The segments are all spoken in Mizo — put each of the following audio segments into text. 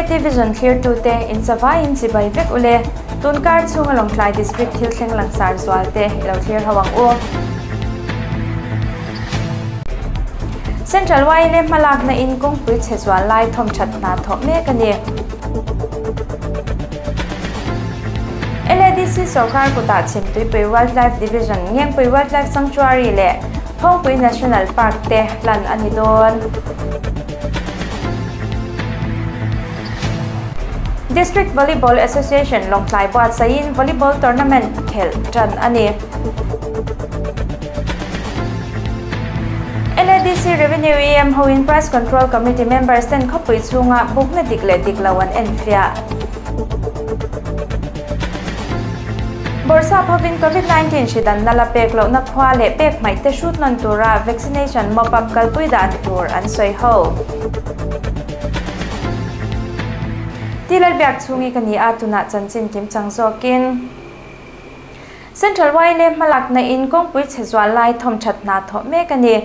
KT Vision thlirtute in chavaiin chibai vek ule. Tunkar chhunga Lawngtlai District thil thleng langsar zual te i lo thlir ho ang u. Central YLA hmalakna in kawngpui chhe zual lai thawmthat hna thawh mek a ni. LADC sorkar kutah Chhimtuipui Wildlife Division, Ngengpui Wildlife Sanctuary leh Phawngpui National Park te hlan a ni dawn. District Volleyball Association Lawngtlai buatsaihin Volleyball Tournament khelh tan a ni. LADC Revenue EM hoin Price Control Committee members ten khawpui chhunga bukna dik leh dik lo an enfiah. Bawrhsap hovin Covid 19 hri danna la pek lohna khua leh pek hmaih te hrut nawn tura vaccination mop up kalpui dan tur an sawi ho. Ti Lalbiak chhungi ka ni a, tunah chanchin kimchang zawkin. Central YLA hmalakna in kawngpui chhe zual lai thawmthat hna thawh mek a ni.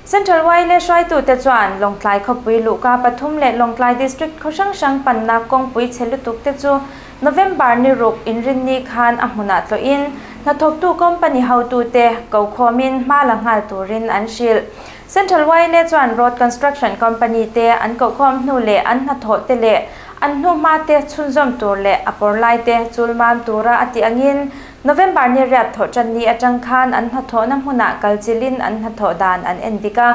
Central YLA hruaitute chuan Lawngtlai khawpui luhka pathum leh Lawngtlai District khaw hrang hrang panna kawngpui chhe lutuk te chu November ni ruk inrinni khan a hmunah tlawhin hnathawktu company hotute ko khawmin hma la nghal turin an hrilh. Central YLA chuan road construction company te an kohkhawm hnu leh an hnathawh te leh an hnuhma te chhunzawm tur leh a pawr lai te chulmam tura a tih angin November ni riat thawh tan ni atang khan an hnathawhna hmunah kal chilhin an hnathawh dan an en dik a.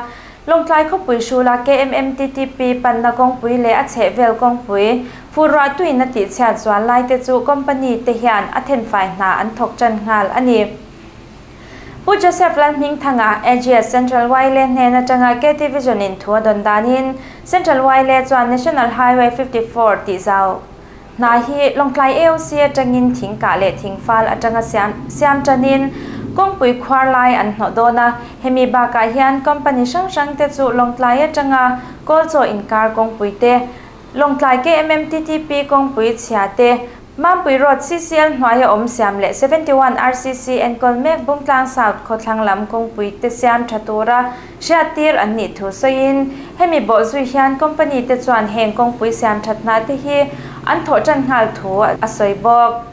Lawngtlai khawpui hrula KMMTTP panna kawngpui leh a chhehvel kawngpui fur ruah tuin a tihchhiat zual lai te chu company te hian a thenfai hna an thawk tan nghal a ni. Pu Joseph Lalhmingthanga, AGS Central YLA hnen atanga KT Vision in thu a dawn danin Central YLA chuan National Highway 54 tihzau hna hi Lawngtlai AOC atangin thing kah leh thing fal atanga siam siam tanin kawngpui khuar lai an hnawh dawn a. Hemi bakah hian company hrang hrang te chu Lawngtlai atanga Kawlchaw inkar kawngpui te, Lawngtlai KMMTTP kawngpui chhia te, Mampui Road CCL hnuaia awm siam leh 71 RCC enkawl mek Bungtlang South khawthlang lam kawngpui te siam tha tura hriattir an nih thu sawiin hemi bawh zui hian company te chuan heng kawngpui siam that hna te hi an thawh tan nghal thu a sawi bawk.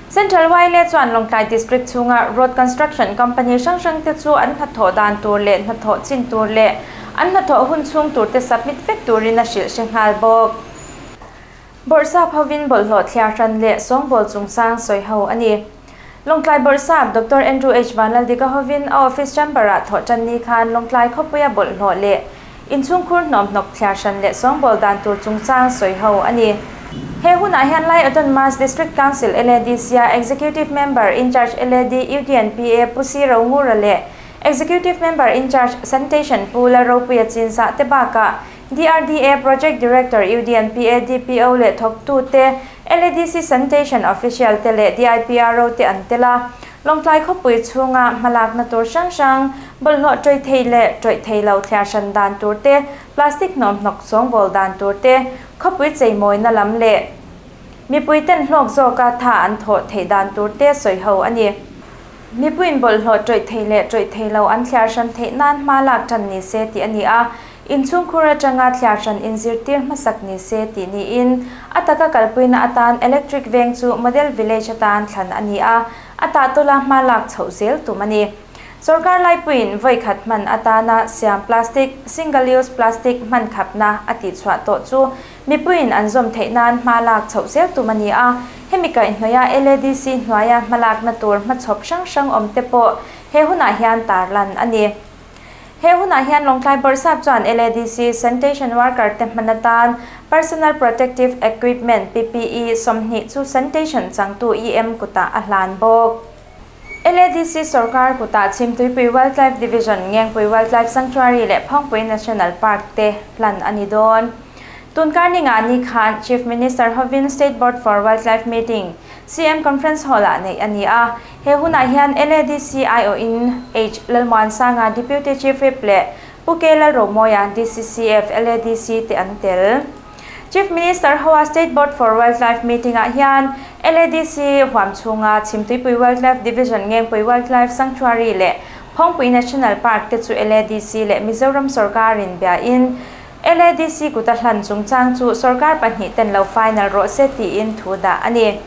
Central YLA chuan Lawngtlai District chhunga road construction company hrang hrang te chu an hnathawh dan tur leh hnathawh chin tur leh an hnathawh hun chhung tur te submit vek turin a hrilh hre nghal bawk. Bawrhsap hovin bawlhhlawh thliar hran leh sawngbawl chungchang sawi ho a ni. Lawngtlai Bawrhsap Doctor Andrew H Vanlaldika hovin a office chamber-ah thawh tan ni khan Lawngtlai khawpuia bawlhhlawh leh inchhungkhur hnawmhnawk thliar hran leh sawngbawl dan tur chungchang sawi ho a ni. He hunah hian Lai Autonomous District Council, LADC-a Executive Member in-charge LAD UDNPA Pu Si Rongura leh Executive Member in-charge Sanitation Pu Lalropuia Chinzah te bakah DRDA Project Director UDNPA DPO leh thawktute, LADC Sanitation Official te leh DIPRO te an tel a. Lawngtlai khawpui chhunga hmalakna tur hrang hrang, bawlhhlawh tawih thei leh tawih thei lo thliar hran dan tur te, plastic hnawmhnawk sawngbawl dan tur te, khawpui cheimawina lam leh mipui ten hlawk zawka tha an thawh theih dan tur te sawi ho a ni. Mipuiin bawlhhlawh tawih thei leh tawih thei lo an thliar hran theih nan hma lak tan ni se tih a ni a, inchhungkhur atanga thliar hran inzirtir hmasak ni se tih niin a taka kalpuina atan Electric Veng chu Model Village atan thlan a ni a, a tahtawla hma lak chhoh zel tum a ni. Sorkar laipuiin vawi khat hman atana siam plastic, single use plastic, hman khapna a tihchhuah tawh chu mipuiin an zawm theih nan hma lak chhoh zel tum a ni a, hemi kaihhnawih a LADC hnuaia hmalakna tur hmachhawp hrang hrang awm te pawh he hunah hian tarlan a ni. He hunah hian Lawngtlai Bawrhsap chuan LADC sanitation worker te hman atan Personal Protective Equipment, PPE, 20 chu sanitation changtu EM kutah a hlan bawk. LADC sorkar kutah Chhimtuipui Wildlife Division, Ngengpui Wildlife Sanctuary leh Phawngpui National Park te hlan a ni dawn. Tunkar ni nga ni khan Chief Minister hovin State Board for Wildlife Meeting, CM Conference Hall-ah neih a ni a. He hunah hian LADC aiawhin H Lalmuansanga, Deputy Chief Whip leh Pu K Lalromoia, DCCF, LADC te an tel. Chief Minister hoa State Board for Wildlife Meeting-ah hian LADC huam chhunga Chhimtuipui Wildlife Division, Ngengpui Wildlife Sanctuary leh Phawngpui National Park te chu LADC leh Mizoram sorkarin biain LADC kuta hlan chungchang chu sorkar pahnihten lo final rawh se tiin thu dah a ni.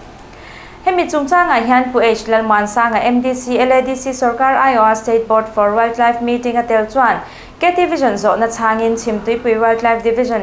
Hemi chungchangah hian Pu H Lalmuansanga MDC LADC sorkar aiawha State Board for Wildlife meeting a tel chuan KT Vision zawhna chhangin Chhimtuipui Wildlife Division,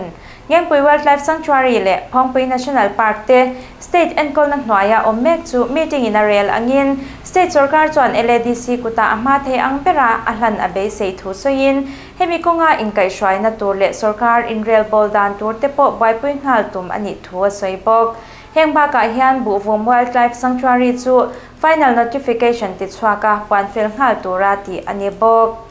Ngengpui Wildlife Sanctuary leh Phawngpui National Park te State enkawlna hnuaia awm mek chu meeting in a rel angin State sorkar chuan LADC kutah a hma thei ang bera a hlan a beisei thu sawiin hemi kawnga inkaihhruaina tur leh sorkar inrelbawl dan tur te pawh buaipui nghal tum a nih thu a sawi bawk. Heng bakah hian Buhvum Wildlife Sanctuary chu final notification tichhuak a puan fel nghal tura tih a ni bawk.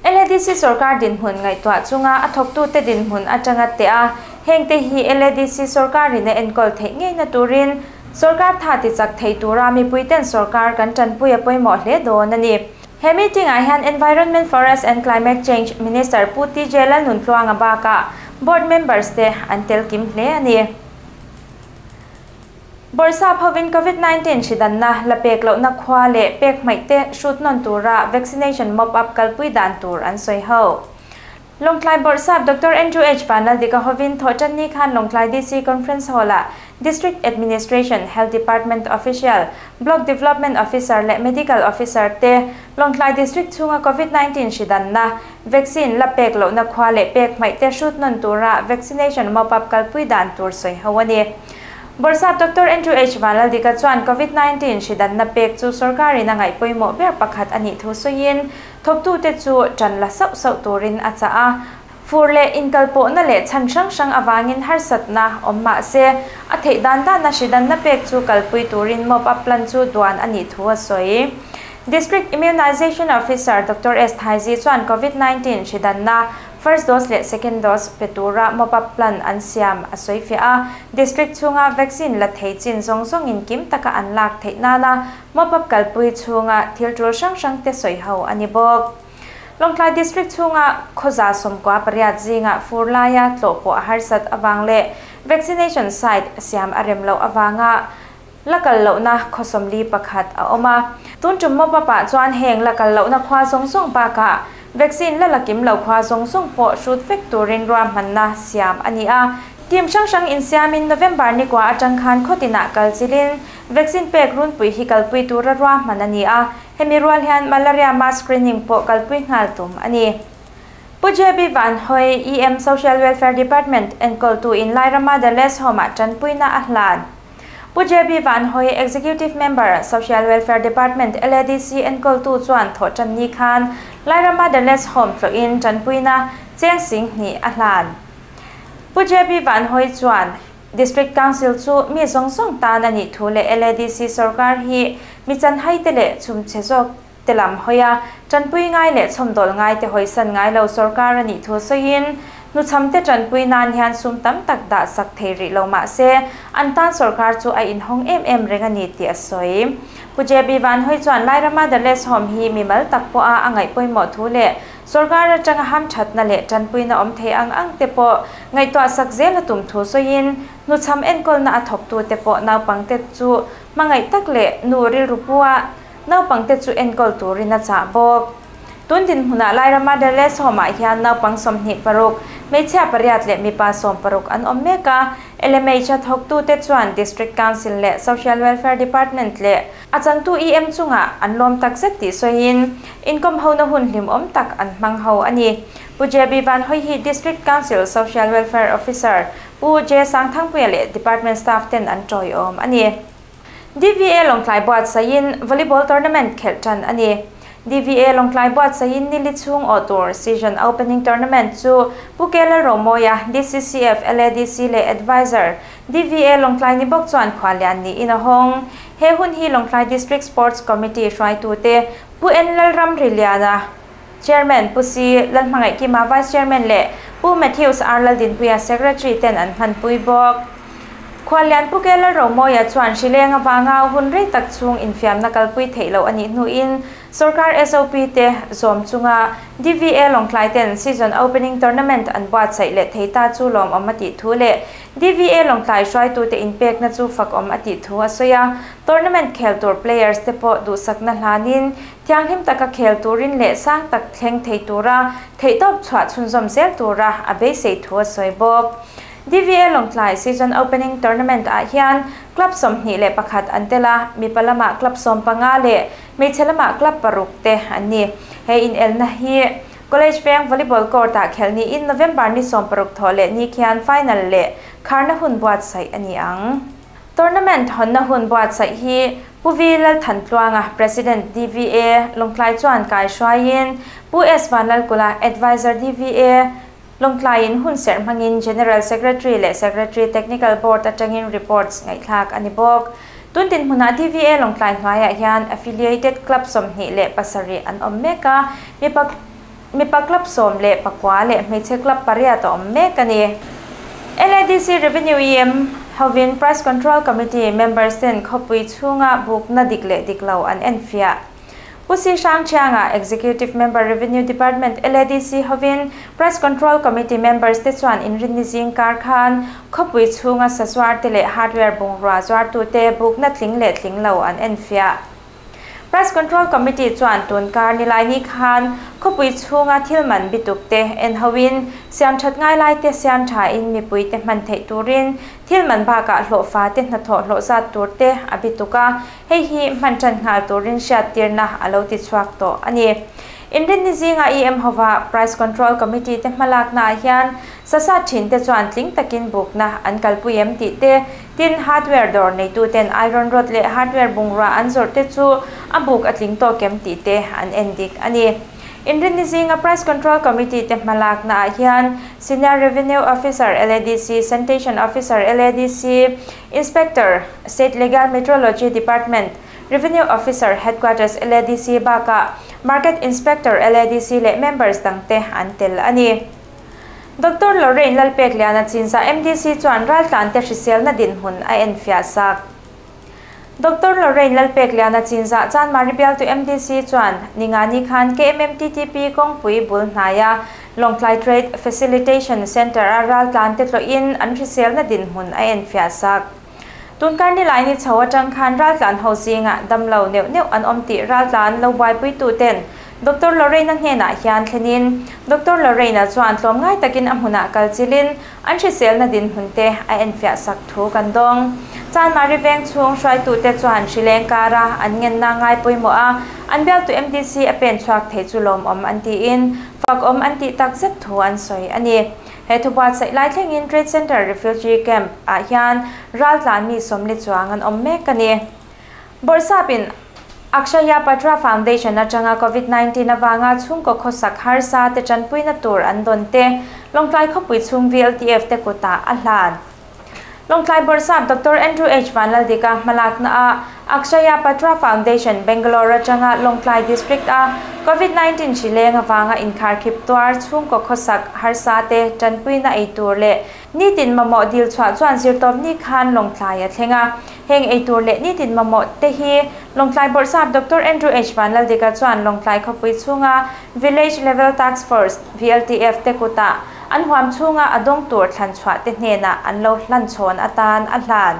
LADC sorkar dinhmun ngaihtuah chunga a thawktute dinhmun atanga teh a, hengte hi LADC sorkarin a enkawl theih ngeina turin sorkar tha tichak thei tura mipuiten sorkar kan tanpui a pawimawh hle dawn a ni. He meeting-ah hian Environment, Forest and Climate Change Minister Pu TJ Lalnuntluanga bakah Board members te an tel kim hle a ni. Bawrhsap hovin Covid 19 hridanna la pek lohna khua leh pek hmaih te hrut nawn tura vaccination mop up kalpui dan tur an sawi ho. Lawngtlai Bawrhsap Doctor Andrew H Vanlaldika hovin Thawhtanni khan Lawngtlai DC Conference Hall-ah District Administration, Health Department Official, Block Development Officer leh Medical Officer te Lawngtlai District chhunga Covid 19 hridanna Vaccine la pek lohna khua leh pek hmaih te hrut nawn tura vaccination mop up kalpui dan tur sawi ho a ni. Bawrhsap Doctor Andrew H Vanlaldika chuan Covid 19 hridanna pek chu sorkarin a ngaih pawimawh ber pakhat a nih thu sawiin thawktute chu tan la sauh sauh turin a chah a. Fur leh inkalpawhna leh chhan hrang hrang avangin harsatna awm mah se, a theih dan dana hridanna pek chu kalpui turin mop up plan chu duan a nih thu a sawi. District Immunization Officer Doctor S Thaizi chuan Covid 19 hridanna first dose leh second dose pe tura mop up plan an siam a sawi fiah a. District chhunga vaccine la thei chin zawng zawngin kim taka an lak theih nana mop up kalpui chhunga thil tul hrang hrang te sawi ho a ni bawk. Lawngtlai District chhunga khawza 18 zingah fur laia tlawh pawh a harsat avang leh vaccination site siam a rem loh avanga la kal lohna khaw 41 a awm a. Tun tum mop up ah chuan heng la kal lohna khua zawng zawng bakah vaccine la la kim lo khua zawng zawng pawh hrut vek turin ruahmanna siam a ni a. Team hrang hrang insiamin November nikua atang khan khawtinah kal chilin vaccine pek runpui hi kalpui tura ruahman a ni a. Hemi rual hian malaria mass screening pawh kalpui nghal tum a ni. Pu JB Vanhawi, EM Social Welfare Department enkawltu in Lairama The Les Home-ah tanpuina a hlan. Pu JB Vanhawi, Executive Member, Social Welfare Department LADC enkawltu chuan thawhtanni khan Lairama The Les Home tlawhin tanpuina cheng 2000 a hlan. Pu JB Vanhawi chuan District Council chu mi zawng zawng tan a nih thu leh LADC sorkar hi mi chanhai te leh chhumchhe zawk te lam hawi a, tanpui ngai leh chhawmdawl ngai te hawisan ngai lo sorkar a nih thu sawiin hnuchham te tanpui nan hian sum tam tak dah sak thei rih lo mah se an tan sorkar chu a inhawng em em reng a ni tih a sawi. Pu JB Vanhawi chuan Lairama The Les Home hi mimal tak pawha a ngaih pawimawh thu leh sorkar atanga hamthatna leh tanpuina awm thei ang ang te pawh ngaihtuah sak zel a tum thu sawiin hnuchham enkawlna a thawktu te pawh naupangte chu hmangaih tak leh nu rilru pua naupangte chu enkawl turin a chah bawk. Tun dinhmunah Lairama The Les Home-ah hian naupang 26, hmeichhia pariat leh mipa 60 an awm mek a. LMH a thawktute chuan District Council leh Social Welfare Department leh a changtu EM chungah an lawm tak zet tih sawiin inkawm hona hun hlim awm tak an hmang ho a ni. Pu JB Vanhawi hi District Council Social Welfare Officer Pu J Sangthangpuia leh Department staff ten an tawiawm a ni. DVA Lawngtlai buatsaihin Volleyball Tournament khelh tan a ni. DVA Lawngtlai buatsaihin nili chhung awh tur Season Opening Tournament chu Pu K Lalromoia, DCCF, LADC leh Advisor DVA Lawngtlai ni bawk chuan khualian niin a hawng. He hun hi Lawngtlai District Sports Committee hruaitute Pu N Lalram Riliana, Chairman Pu C Lalhmangaih Kima, Vice Chairman leh Pu Matthews R Laldinpuia, Secretary ten an hmanpui bawk. Khualian Pu K Lalromoia chuan hrileng avanga hun rei tak chhung infiamna kalpui theih loh a nih hnuin Sorkar SOP te zawm chunga DVA Lawngtlai ten Season Opening Tournament an buatsaih leh thei ta chu lawmawm a tih thu leh DVA Lawngtlai hruaitute inpekna chu fakawm a tih thu a sawi a. Tournament khel tur players te pawh duhsakna hlanin thianghlim taka khel turin leh sang tak thleng thei tura theihtawp chhuah chhunzawm zel tura a beisei thu a sawi bawk. DVA Lawngtlai Season Opening Tournament ah hian Club 21 an tel a, mipa lamah Club 15 leh hmeichhe lamah Club paruk te an ni. He inelna hi College Veng Volleyball Court ah khelh niin November ni 16 thawh leh ni khian final leh kharna hun buatsaih a ni ang. Tournament hawnna hun buatsaih hi Pu V Lalthantluanga, President DVA, Lawngtlai chuan kai hruaiin Pu S Vanlalkula, Adviser DVA, Lawngtlaiin hun serh hmangin General Secretary leh Secretary Technical Board atangin reports ngaihthlak a ni bawk. Tun dinhmunah DVA Lawngtlai hnuaiah hian Affiliated Club 27 an awm mek a, mipa mipa club 19 leh hmeichhe club pariat a awm mek a ni. LADC Revenue EM hovin Price Control Committee members ten khawpui chhunga bukna dik leh dik lo an enfiah. Pu Si Hrang Thianga, Executive Member Revenue Department LADC hovin Price Control Committee members te chuan inrinni zing kar khan khawpui chhunga sazuar te leh hardware bungrua zuartute bukna tling leh tling lo an enfiah. Price Control Committee chuan tun kar nilaini khan khawpui chhunga thil man bituk te en hoin siam that ngai lai te siam tha in mipui te hman theih turin thil man bakah hlawhfa te hnathawh hlawh zat tur te a bituka hei hi hman than nghal turin hriat tirna a lo ti chhuak tawh a ni. Inrinni zinga EM hova Price Control Committee te hmalakna ah hian sasa thin te chuan tling takin bukna an kalpui em tih te, tin hardware dawr neitu ten iron rod leh hardware bungrua an zawrh te chu a buk a tling tawk em tih te an en dik a ni. Inrinni zinga Price Control Committee te hmalakna ah hian Senior Revenue Officer LADC, Sanitation Officer LADC, Inspector, State Legal Metrology Department, Revenue Officer Headquarters LADC bakah Market Inspector LADC leh members dangte an tel a ni. Doctor Lorraine Lalpekliana Chinza MDC chuan raltlan te hriselna dinhmun a enfiah sak. Doctor Lorraine Lalpekliana Chinza Chanmari bialtu MDC chuan ningani khan KMMTTP kawngpui bul hnaia Lawngtlai Trade Facilitation Centre a raltlan te tlawhin an hriselna dinhmun a enfiah sak. Tunkar nilaini chho atang khan raltlan ho zinga damlo neuh neuh an awm tih raltlan lo buaipuitu ten Doctor Lorraine a hnenah hian thlenin Doctor Lorraine chuan tlawm ngai takin a hmunah kal chilin an hriselna dinhmun te a enfiah sak thu kan dawng. Chanmari veng chhung hruaitu te chuan hrileng kara an ngenna ngai pawimawh a, an bialtu MDC a pen chhuak thei chu lawmawm an tiin fakawm an tih tak zet thu an sawi a ni. He thu buatsaih lai thlengin Trade Centre Refugee Camp ah hian raltlan mi 40 chuang an awm mek a ni. Bawrhsapin Akshaya Patra Foundation atanga COVID-19 awanga chhungkaw khawsak harsa te tanpuina tur an dawn te Lawngtlai khawpui chhung VLTF te kuta a hlan. Lawngtlai Bawrhsap Dr. Andrew H. Vanlaldika hmalakna a Akshaya Patra Foundation Bangalore atanga Lawngtlai District a COVID-19 hrileng awanga inkharkhip tuar chhungkaw khawsak harsa te tanpuina ei tur leh nitin mamawh dil chhuah chuan zirtawp ni khan Lawngtlai a thlenga. Heng ei tur leh nitin mamawh te hi Lawngtlai Bawrhsap Dr. Andrew H. Vanlaldika chuan Lawngtlai khawpui chhunga Village Level Task Force VLTF te kuta an huam chhunga a dawng tur thlan chhuah te hnenah an lo hlan chhawn atan a hlan.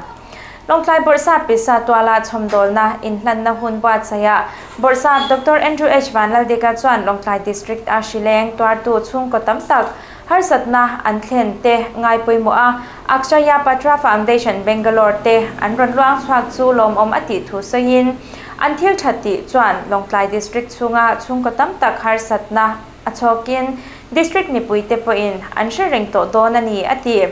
Lawngtlai Bawrhsap pisa tuala chhawmdawlna inhlanna hun buatsaihah Bawrhsap Dr. Andrew H. Vanlaldika chuan Lawngtlai District a hrileng tuartu chhungkaw tam tak harsatna an thlen te ngai pawimawh a Akshaya Patra Foundation Bangalore te an rawn luang chhuak chu lawmawm a tih thu sawiin an thil tha tih chuan Lawngtlai District chhunga chhungkaw tam tak harsatna a chhawkin District mipui te pawhin an hre reng tawh dawn a ni a ti.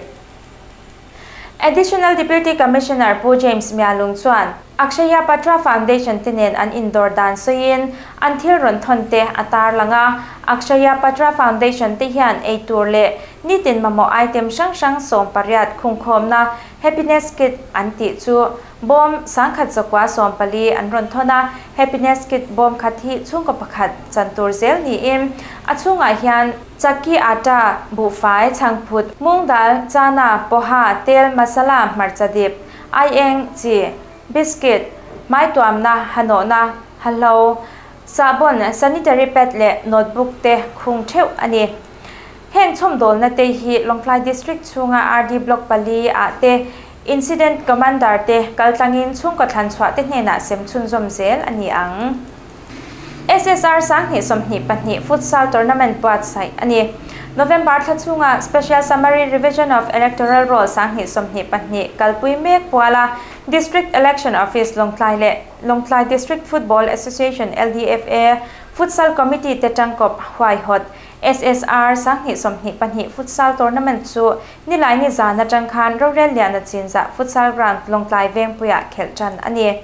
Additional Deputy Commissioner Pu James Mialung chuan Akshaya Patra Foundation te nen an indawr dan sawiin an thil rawn thawn te a tar langa Akshaya Patra Foundation te hian ei tur leh nitin mamawh item hrang hrang 18 khungkhawmna Happiness Kit an tih chu bawm 1114 an rawn thawn a. Happiness Kit bawm khat hi chhungkaw pakhat chan tur zel niin a chhungah hian chakki atta, buhfai, chhangphut, mung dal, chana, poha, tel, masala, hmarcha dip, aieng, chi, biscuit, mai tuamna, hanawhna, hahlo, Sahbawn, sanitary pad leh notebook te khung theuh a ni. Heng chhawmdawlna te hi Lawngtlai District chhunga RD Block pali ah te Incident Commander te kaltlangin chhungkaw thlanchhuah te hnenah sem chhunzawm zel a ni ang. SSR 2022 Futsal Tournament buatsaih a ni. November thla chhunga Special Summary Revision of Electoral Roll 2022 kalpui mek puala District Election Office Lawngtlai leh Lawngtlai District Football Association, LDFA, Futsal Committee te tangkawp huaihawt SSR 2022 Futsal Tournament chu Nilaini zan atang khan Rorel Liana Chinzah Futsal Ground Lawngtlai Vengpuiah khelh tan a ni.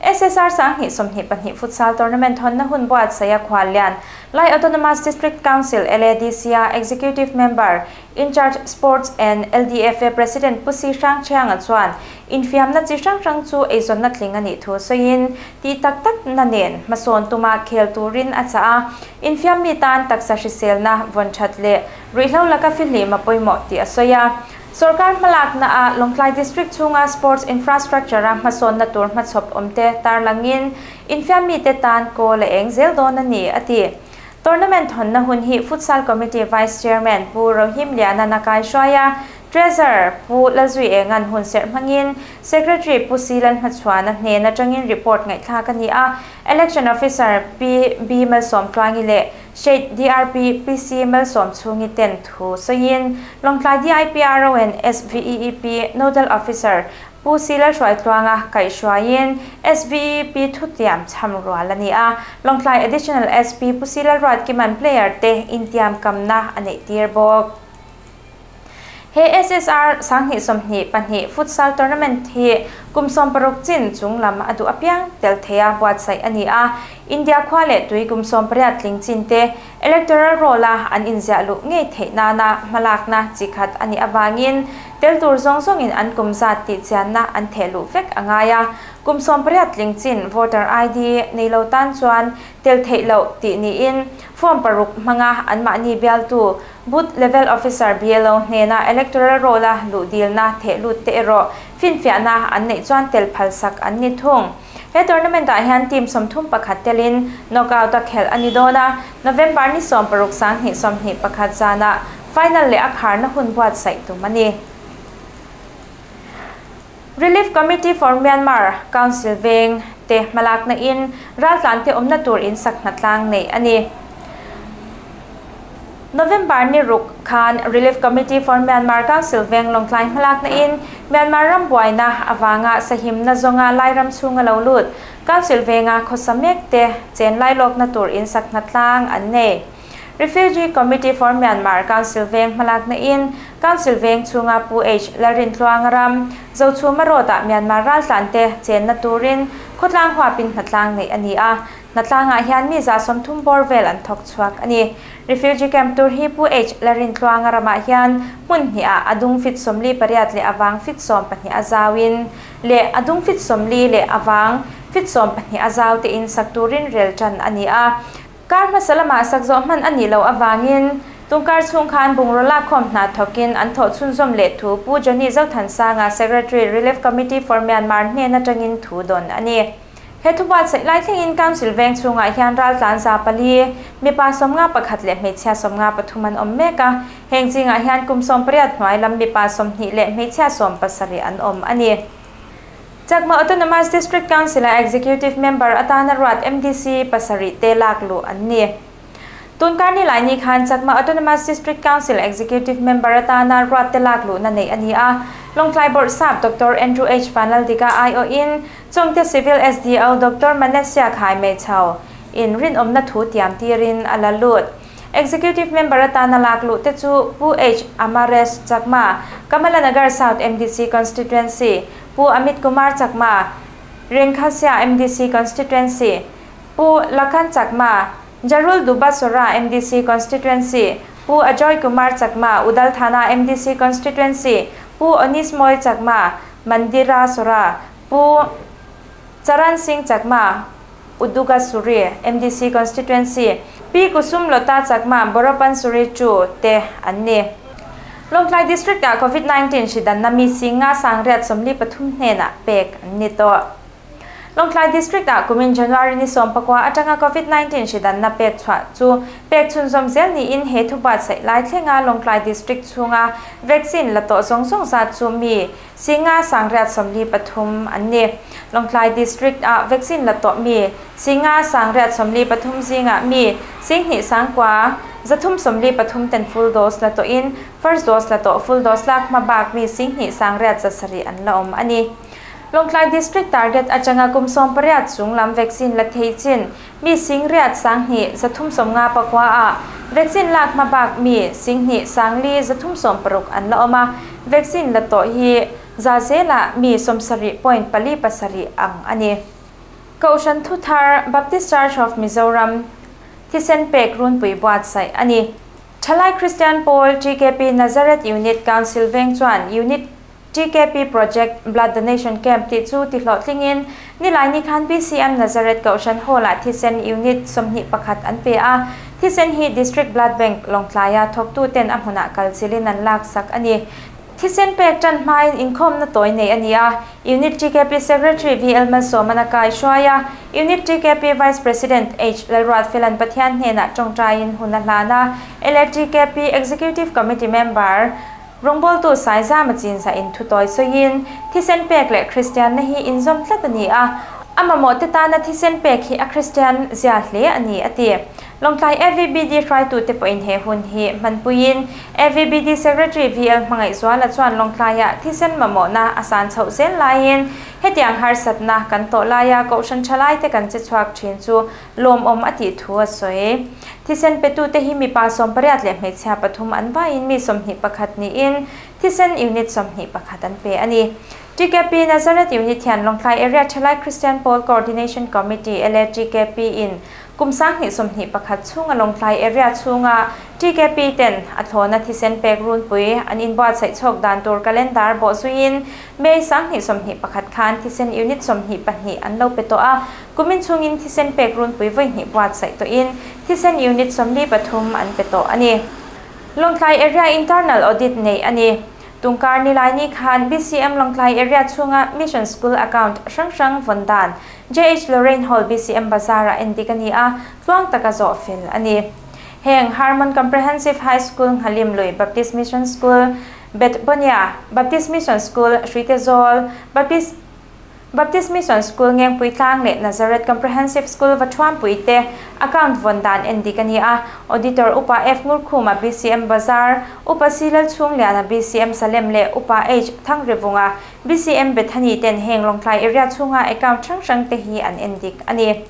SSR 2022 Futsal Tournament hawnna hun buatsaih a khuallian Lai Autonomous District Council, LADC, a Executive Member, In-charge Sports and LDFA President Pu Si Hrang Chianga chuan infiamna chi hrang hrang chu eizawnna tling a nih thu sawiin tih tak tak na nen hmasawn tuma khel turin a chah a, infiam mi tan taksa hriselna vawn that leh ruihhlo laka fihlim a pawimawh tih a sawi a. Sorkar hmalakna ah Lawngtlai District chhunga Sports Infrastructure a hmasawnna tur hmachhawp awmte tarlangin infiam mite tan kawl a eng zel dawn a ni, a ti. Tournament hawnna hun hi Futsal Committee Vice Chairman Pu Rohim Liana'n a kaihruai a, Treasurer Pu Lalzui Enga'n hun serh hmangin Secretary Pu Si Lalhmachhuana hnen atangin report ngaihthlak a ni a, Election Officer Pi B Malsawmtluangi leh Shade DRP Pi C Malsawmchhungi ten thu sawiin Lawngtlai DIPRO and SVEEP Nodal Officer Pu Sila Hruaitluanga kaihhruaiin SVEP thutiam chham rual a ni a, Lawngtlai Additional SP Pu Sila Ruatkiman player te intiam kamna a neih tir bawk. He SSR 2022 Futsal Tournament hi kum 60 chin chung lam a duh apiang tel theia buatsaih a ni a, India khua leh tui kum 18 tling chin te Electoral Roll-a an inziah luh ngei theih nana hmalakna chi khat a nih avangin tel tur zawng zawngin an kum zat tih chianna an theh luh vek a ngai a. Kum 18 tling chin Voter ID nei lo tan chuan tel theih loh tih niin Form paruk hmanga anmahni bialtu Booth Level Officer, BLO, hnena Electoral Roll-a luh dilna theh lut te erawh finfiahna an neih chuan tel phalsak an ni thung. He tournament ah hian team 31 telin knockout a khelh a ni dawn a, November ni 16 2021 zanah final leh a kharna hun buatsaih tum a ni. Relief Committee for Myanmar Council veng te hmalakna in raltlan te awmna tur in sak hnatlang neih a ni. November ni ruk khan Relief Committee for Myanmar Council veng Lawngtlai hmalakna in Myanmar ram buaina avanga sahimna zawnga Lairam chhunga lo lut Council venga khawsa mek te chen lailawkna tur in sak hnatlang an nei. Refugee Committee for Myanmar Council veng hmalakna in Council veng chhunga Pu H Lalrintluanga ram Zochhuma Road ah Myanmar raltlan te chenna turin khawtlang huapin hnatlang neih a ni a. Hnatlangah hian mi 130 bawr vel an thawk chhuak a ni. Refugee camp tur hi Pu H. Lalrintluanga ramah hian hmun hnihah a dung fit 48 leh a vang fit 12 a zauin leh a dung fit 40 leh a vang fit 12 a zau tein sak turin rel tan a ni a. Kar hmasa lamah sak zawh hman a nih loh avangin tungkar chhung khan bungraw lakkhawm hna thawkin an thawh chhunzawm leh thu Pu Johnny Zothansanga, Secretary, Relief Committee for Myanmar hnen atangin thu dawn a ni. He thu buatsaih lai thlengin Council veng chhungah hian raltlan 400, mipa 51 leh hmeichhia 53 an awm mek a, heng zingah hian kum 18 hnuai lam mipa 20 leh hmeichhia 17 an awm a ni. Chakma Autonomous District Council-a Executive Member atana ruat MDC pasarih te lak luh an ni. Tunkar ni lai ni khan Chakma Autonomous District Council Executive Member atana ruat te lak luhna neih a ni a. Lawngtlai Bawrhsap Doctor Andrew H Vanlaldika aiawhin Chawngte Civil SDO Doctor Manasia Khaimeichho in rinawmna thu tiam tirin a la lut. Executive Member atana lak luh te chu Pu H Amaresh Chakma, Kamalanagar South MDC Constituency, Pu Amit Kumar Chakma, Rengkhasia MDC Constituency, Pu Lakhan Chakma, Jarul Dubasora MDC Constituency, Pu Ajoy Kumar Chakma, Udal Thana MDC Constituency, Pu Onismoy Chakma, Mandira Sora, Pu Charan Singh Chakma, Uduga Suri MDC Constituency, Pi Kusum Lota Chakma, Boropan Suri Chu te an ni. Lawngtlai District ah Covid 19 hri danna mi 5843 hnenah pek an ni tawh. Lawngtlai District ah kumin January ni 14 atanga COVID-19 hri danna pek chhuah chu pek chhunzawm zel niin he thu buatsaih lai thlenga Lawngtlai District chhunga vaccine la tawh zawng zawng zat chu mi singa sangriat 43 an ni. Lawngtlai District ah vaccine la tawh mi singa sangriat 43 zinga mi singhnih sangkua zathum 43 ten full dose la tawhin first dose la tawh full dose lak hmabak mi singhnih sangriat 7 an la awm a ni. Lawngtlai District target atanga kum 18 chunglam vaccine la thei chin mi singriat sanghnih 359 a vaccine lak hmabak mi singhnih sangli 360 an la awm a, vaccine la tawh hi za zela mi 70.47 ang a ni. Kohhran Thuthar Baptist Church of Mizoram thisen pek runpui buatsaih a ni. Thalai Christian Pawl TKP Nazareth Unit Council veng chuan Unit TKP Project Blood Donation Camp tih chu tihlawhtlingin nilai ni khan BCM Nazareth Kohhran Hall-ah thisen Unit 21 an pe a, thisen hi District Blood Bank Lawngtlaia thawktuten a hmunah kal chilin an laksak a ni. Thisen pek tan hmain inkhawmna tawi nei a ni a, Unit TKP Secretary VL Malsawman a kai hruai a, Unit TKP Vice President H Lalruat Felan Pathian hnenah tawngtaiin hun a hlan a, LATKP Executive Committee Member Rawngbawltu Saizama chinzah in thu tawi sawiin thisen pek leh Kristianna hi inzawm tlat a ni a, a mamawh te tana thisen pek hi a Kristian zia hle a ni a ti. Lawngtlai AVBD hruaitute pawhin he hun hi hmanpuiin AVBD Secretary VL Hmangaihzuala chuan Lawngtlaiah thisen mamawhna a san chhoh zel laiin hetiang harsatna kan tawh laia Kohhran thalaite kan che chhuak thin chu lawmawm a tih thu a sawi. Thisen petute hi mipa 18 leh hmeichhia 3 an vaiin mi 21 niin thisen unit 21 an pe a ni. TKP Nazareth Unit hian Lawngtlai Area Thalai Christian Pawl Coordination Committee LATKP in kum 2021 chhunga Lawngtlai Area chhunga TKP ten a thlawna thisen pek runpui an inbuatsaih chhawk dan tur calendar bawh zuiin May 2021 khan thisen unit 22 an lo pe tawh a, kumin chhungin thisen pek runpui vawi hnih buatsaih tawhin thisen unit 43 an pe tawh a ni. Lawngtlai Area Internal Audit nei a ni. Tungkar nilai ni khan BCM Lawngtlai Area chhunga Mission School account hrang hrang vawn dan JH Lorraine Hall BCM Bazar-ah endik a ni a, tluang taka zawh fel a ni. Heng Harmon Comprehensive High School Nghalim Lui Baptist Mission School, Bethbonia Baptist Mission School Hruitezawl, Baptist Baptist Mission School Ngengpui Tlang leh Nazareth Comprehensive School Vathuampui te account vawn dan endik a ni a, Auditor Upa F Ngurkhuma BCM Bazar, Upa C Lalchhungliana BCM Salem leh Upa H Thangrivunga BCM Bethany ten heng Lawngtlai Area chhunga account hrang hrang te hi an endik a ni.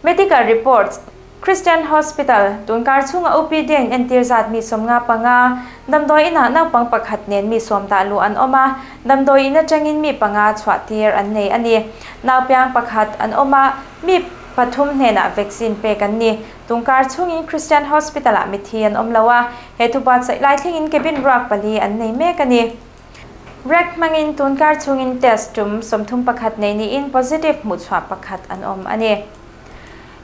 Medical reports Christian Hospital tunkar chhunga OPD in entir zat mi 55 damdawi inah naupang pakhat nen mi 10 dah lu an awm a, damdawi in atangin mi 5 chhuah tir an nei a ni. Naupiang pakhat an awm a, mi 3 hnenah vaccine pek an ni. Tungkar chhungin Christian Hospital ah mithi an awm lo a, he thu buatsaih lai thlengin cabin ruak 4 an nei mek a ni. Rek hmangin tunkar chhungin test tum 31 nei niin positive hmuh chhuah pakhat an awm a ni.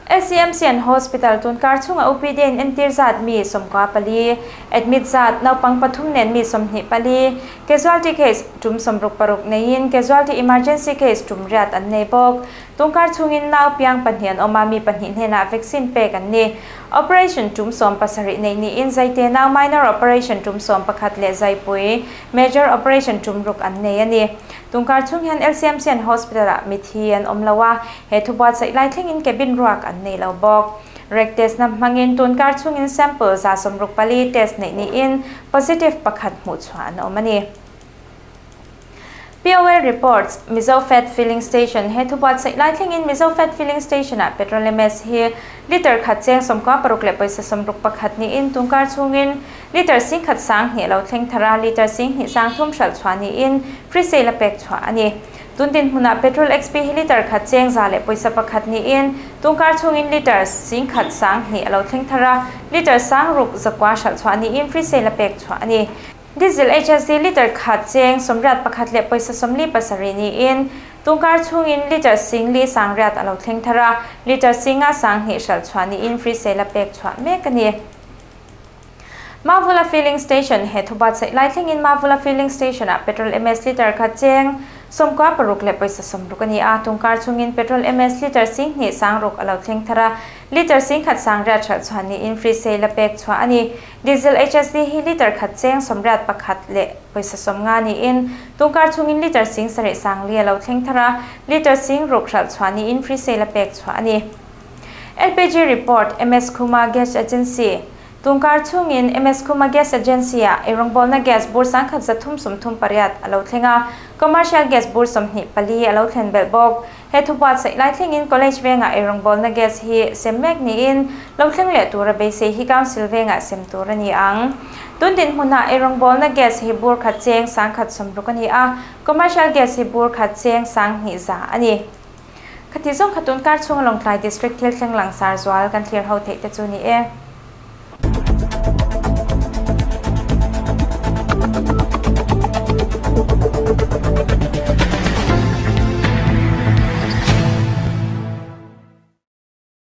LCMC and Hospital tunkar chhunga OPD in entir zat mi 14, admit zat naupang 3 nen mi 24, casualty case tum 66 neiin casualty emergency case tum riat an nei bawk. Tungkar chhungin naupiang 2 an awm a, mi 2 hnenah vaccine pek an ni. Operation tum 17 nei niin zaite nau minor operation tum 11 leh zaipui major operation tum ruk an nei a ni. Tungkar chhung hian LCMC and Hospital ah mithi an awm lo a, he thu buatsaih lai thlengin cabin ruak an nei lo bawk. Rek test na hmangin tunkar chhungin sample 164 test nei niin positive pakhat hmuh chhuah an awm a ni. POL reports Mizo Fat Filling Station he thu buatsaih lai thlengin Mizo Fat Filling Station ah petrol MS hi liter khat cheng 16 leh pawisa 61 niin tungkar chhungin liter 1 sang hnih lo thleng thara liter 2 sang thum hral chhuah niin free sale a pek chhuah a ni. Tuntin hmunah petrol XP hi liter khat cheng za leh pawisa pakhat niin tungkar chhungin liter 1 sang hnih lo thleng thara liter sang ruk zakwa hral chhuah niin free sale a pek chhuah a ni. Diesel HSD liter khat cheng 81 leh pawisa 47 niin tungkar chhungin liter 4 sang riat a lo thleng thara liter 5 sang hnih hral chhuah niin free sale a pek chhuah mek a ni. Mavula Filling Station he thu buatsaih lai thlengin Mavula Filling Station ah petrol MS liter khat cheng 96 leh pawisa 60 a ni a. Tungkar chhungin petrol MS litre 2000 60 a lo thleng thar a, litre 10,000 800 hralh chhuah niin free sale a pek chhuah a ni. Diesel HSD hi litre khat cheng 81 leh pawisa 50 niin tungkar chhungin litre 7,000 4 a lo thleng thar a, litre 6,000 hralh chhuah niin free sale a pek chhuah a ni. LPG report MS Khuma Gas Agency. Tungkar chhungin MS Khuma Gas Agency a eirawngbawlna gas bur 1338 a lo thleng a, commercial gas bur 24 a lo thlen belh bawk. He thu buatsaih lai thlengin college vengah eirawngbawlna gas hi sem mek niin lo thleng leh tura beisei hi council vengah sem tur a ni ang. Tun dinhmunah eirawngbawlna gas hi bur khat cheng 1060 a ni a, commercial gas hi bur khat cheng 2100 a ni. Khati zawng kha tun kar chhunga Lawngtlai District thil thleng langsar zual kan thlir ho theih te chu ni e.